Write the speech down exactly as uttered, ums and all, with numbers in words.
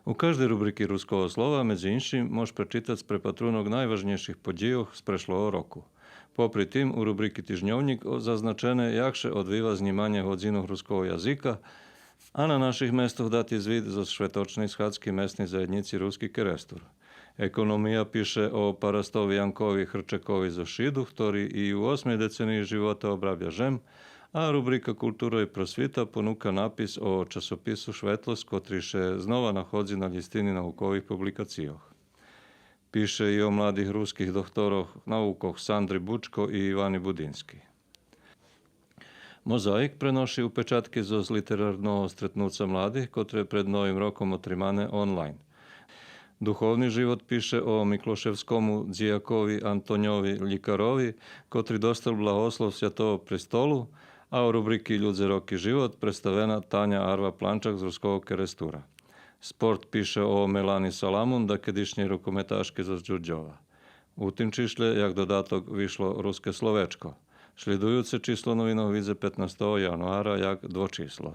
У каждей рубрики Руского слова, медзи иншим, мож пречитац препатрунок найважнєйших подїйох з прешлого року. Попри тим, у рубрики Тижньовнїк о-, зазначене як ше одвива знїманє годзинох руского язика, а на наших местох дати звит зоз шветочней схадзки Месней заєднїци Руски Керестур. Економия пише о парастови Янкови Хрчакови зоз Шиду, хтори и у осмей децениї живота обрабя жем, а рубрика Култура и просвита понука напис о часопису Шветлосц, котри ше знова находзи на лїстини наукових публикацийох. Пише и о младих руских докторох наукох Сандри Бучко и Ивани Будински. Мозаїк преноши упечатки зоз литерарного стретнуца младих, котре пред Новим роком отримане онлайн. Духовни живот пише о Миклошевскому дзиякови Антоньови Лїкарови, котри достал благослов Святого престолу, а у рубрики Людзе, роки, живот представена Таня Арва Планчак з Руского Керестура. Спорт пише о Мелани Саламун, дакедишнєй рукометашки зоз Дюрдьова. У тим чишлє, як додаток, вишло Руске словечко. Шлїдуюце число новинох видзе петнастого януара як двочисло.